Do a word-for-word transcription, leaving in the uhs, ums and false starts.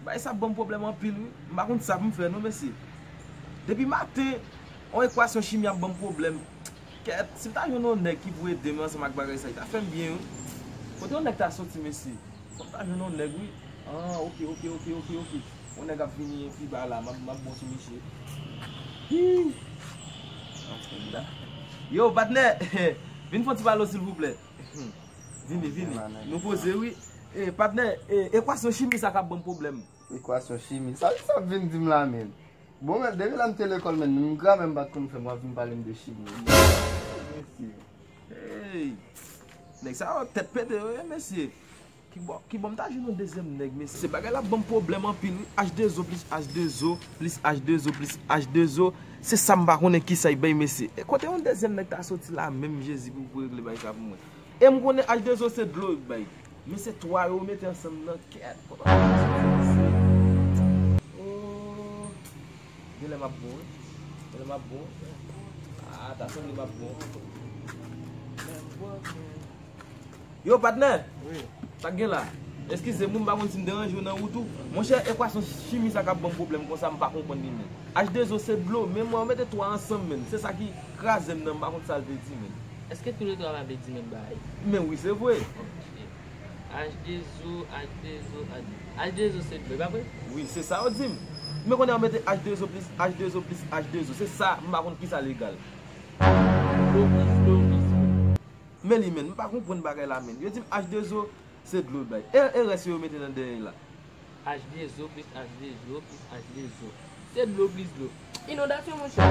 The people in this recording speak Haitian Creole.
Bagay sa ap ban m pwoblèm anpil wi. M pa konn sa pou m fè non mesye. Depi maten, yon ekwasyon chimi ap ban m pwoblèm. Kèt, si m ta jwenn yon nèg ki pou ede m ansanm ak bagay sa, li ta fè m byen wi. Kote yon nèg ta soti mesye? Fò m ta jwenn yon nèg wi. Ah, ok, ok, ok, ok, ok. Yon nèg ap vini pi ba la, m ap, m ap bon sou misye. Hi! Yo, patnè! Vin fè yon ti pale silvouplè. Vini, vini. Nou poze wi. E, patnè, e, ekwasyon chimi sa k ap ban m pwoblèm. Ekwasyon chimi. Sa, sa ap vin di m la menm. Bon, men, depi lè m te lekòl, men, menm gramè m pa t konn fè, m w ap vin pale m de chimi. Mesye. Hey! Nèg sa yo tèt pete yo ye, mesye. Ki bò, ki bò m ta jwenn yon dezyèm nèg, mesye? Se bagay la ap ban m pwoblèm anpil wi. H de O plis H de O plis H de O plis H de O. Se sa m pa konnen kisa y bay, mesye. E kote yon dezyèm nèg ta soti la menm, Jezi, pou, pou regle bagay sa pou mwen? E m konnen H de O se dlo yo bay. Men se twa yo mete ansanm nan kèt. Kote w ap soti mesye? Oh. Genlè m ap bon wi. Genlè m ap bon. Ah, ta sanble m ap bon. Yo, patnè! Wi. Sa k gen la? Eskize m wi, m pa konn si m deranje w nan wout ou. Monchè, ekwasyon chimi sa k ap ban m pwoblèm konsa, m pa konprann li menm. H de O se dlo, men mwen yo mete twa ansanm menm. Se sa ki kraze m nan, m pa konn sa l vle di menm. Èske toulètwa pa vle di menm bagay? Men wi, se vre. Ok. H de O, H de O, H de O. H de O se dlo, e pa vre? Wi, se sa yo di m. Men kounye a yo mete H de O plis H de O plis H de O. Se sa, m pa konn kisa l egal. Dlo plis dlo plis dlo. Men li menm, m pa konprann bagay la menm. Yo di m H de O se dlo l bay. E, e rès yo yo mete nan dèyè la. H de O plis H de O plis H de O. Se dlo plis dlo. Inondasyon, monchè.